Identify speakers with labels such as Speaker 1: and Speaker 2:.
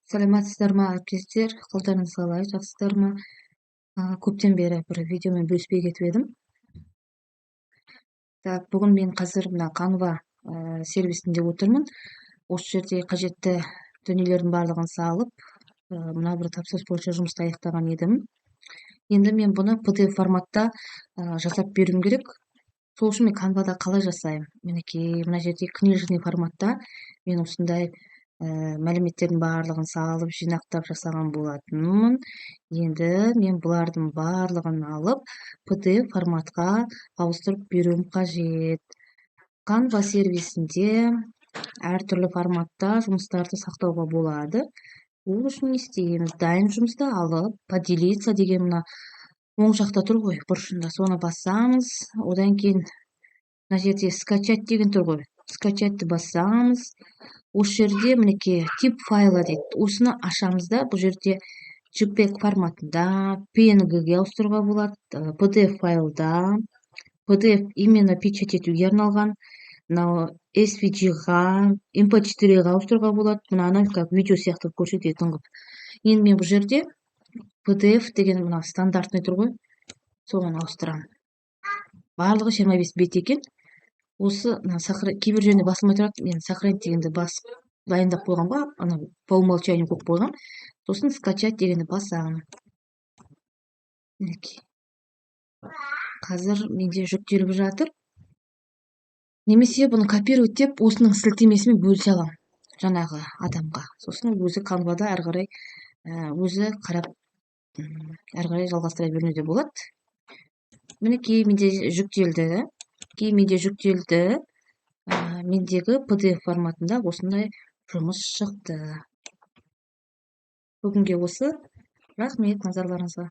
Speaker 1: Саламатсыздар ма, әріптестер? Қалдарыңыз қалай, жақсысыздар ма? Көптен бері бір видеомен бөліспей кетіп едім. Так, бүгін мен қазір мына Canva сервисінде отырмын. Осы жерде қажетті дүниелердің барлығын салып, мына бір тапсырыс бойынша жұмысты аяқтаған едім. Енді мен бұны PDF форматта жасап беруім керек. Сол үшін мен Canva'да қалай жасаймын? Мінекей, мына жерде книжный форматта мен осындай мәліметтердің барлығын салып, жинақтап жасаған болатынмын. Енді мен бұлардың барлығын алып, PDF форматқа ауыстырып беруім қажет. Canva сервисінде әртүрлі форматта жұмыстарды сақтауға болады. Ол үшін не істейміз? Дайын жұмысты алып, «Поделиться» деген мына оң жақта тұр ғой, бұрышында, соны басамыз. Одан кейін мына жерде «Скачать» деген тұр ғой, «Скачать» басамыз. Осы жерде, мінекей, «Тип файла» дейді, осыны ашамыз да, бұл жерде JPEG форматында, PNG-ге ауыстыруға болады, PDF файлда, PDF именно печать етуге арналған, мынау SVG-ға, MP4-ға ауыстыруға болады, мынаны как видео сияқты көрсететін қылып. Енді мен бұл жерде PDF деген мына стандартный тұр ғой, соған ауыстырамын. Барлығы 25 бет екен. Осы мына кейбір жерінде басылмай тұрады. Мен «Сохранить» дегенді басып дайындап қойғанмын ғой, ана по умолчанию қойып қойғанмын. Сосын «Скачать» дегенді басамын. Мінекей, қазір менде жүктеліп жатыр. Немесе бұны «Копировать» деп, осының сілтемесімен бөлісе аламын жаңағы адамға. Сосын өзі Канвада әрі қарай өзі қарап, әрі қарай жалғастыра беруіне де болады. Мінекей, менде жүктелді. Кейін менде жүктелді. Мендегі PDF форматында осындай жұмыс шықты. Бүгінге осы. Рахмет назарларыңызға.